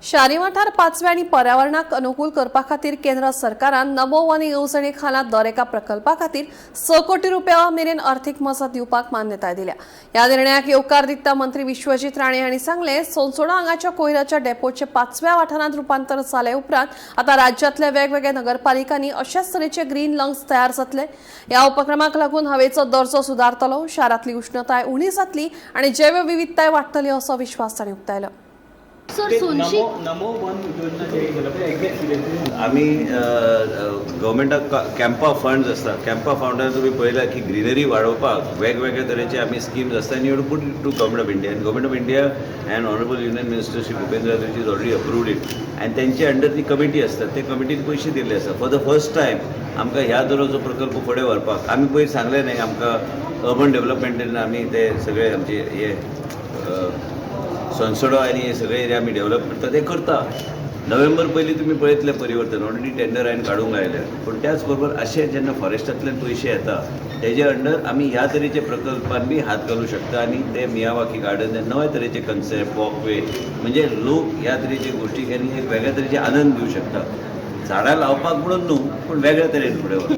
शारी वाठार पाचवे आनी पर्यावरणाक अनुकूल करपा खातीर केंद्र सरकारान नमो वन येवजणे खाला दर एका प्रकल्पा खातीर 6 कोटी रुपया मेरेन अर्थीक मजत दिवपाक मान्यताय दिल्या. ह्या निर्णयाक येवकार दितना मंत्री विश्वजीत राणे हांणी सांगलें, सोनसोडा हांगाच्या कोयराच्या डेपोचे पाचव्या वाठारांत रुपांतर जाले उपरांत आतां राज्यांतल्या वेगवेगळ्या नगरपालिकांनी अशाच तरेचे ग्रीन लंग्स तयार जातले. ह्या उपक्रमाक लागून हवेचो दर्जो सुदारतलो, शारांतली उश्णताय उणी जातली आनी जैवविविधताय वाडटली असो विश्वास तांणी उक्तायलो. सर, ते सोनशी नमो नमो वन योजना जे केलं ते एक्झॅक्ट कितें? आमी गव्हर्मेंटाक कॅम्पा फंड्स आसता. कॅम्पा फंडान तुमी पळयला की ग्रिनरी वाडोवपाक वेगवेगळे तरेचे आमी स्किम्स आसता आनी you put to Government of India, and Government of India and Honourable Union Minister Shri Bhupendra Yadav is already approved it आनी तेंचे अंडर ती कमिटी आसता, ते कमिटीन पयशे दिल्ले आसा. फॉर the first time आमकां ह्या तरेचो प्रकल्प फुडें व्हरपाक आमी पयर सांगलें न्ही, आमकां अर्बन डेव्हलपमेंटान आमी ते सगळे आमचे हे सोनसडो आनी हे सगळे एरिया आमी डेव्हलप करता, ते करता. नोव्हेंबर पयलीं तुमी पळयतले परिवर्तन. ऑलरेडी टेंडर हांवें काडूंक लायले. पूण त्याच बरोबर अशें जेन्ना फॉरेस्टांतल्यान पयशे येता, तेजे अंडर आमी ह्या तरेचे प्रकल्पान बी हात घालूं शकता आनी ते मियावाकी गार्डन, नव्या तरेचे कन्सेप्ट, वॉकवे, म्हणजे लोक ह्या तरेचे गोश्टीक आनी एक वेगळ्या तरेचे आनंद घेवं शकता. झाडां लावपाक म्हणून न्हू, पूण वेगळ्या तरेन फुडें व्हरप.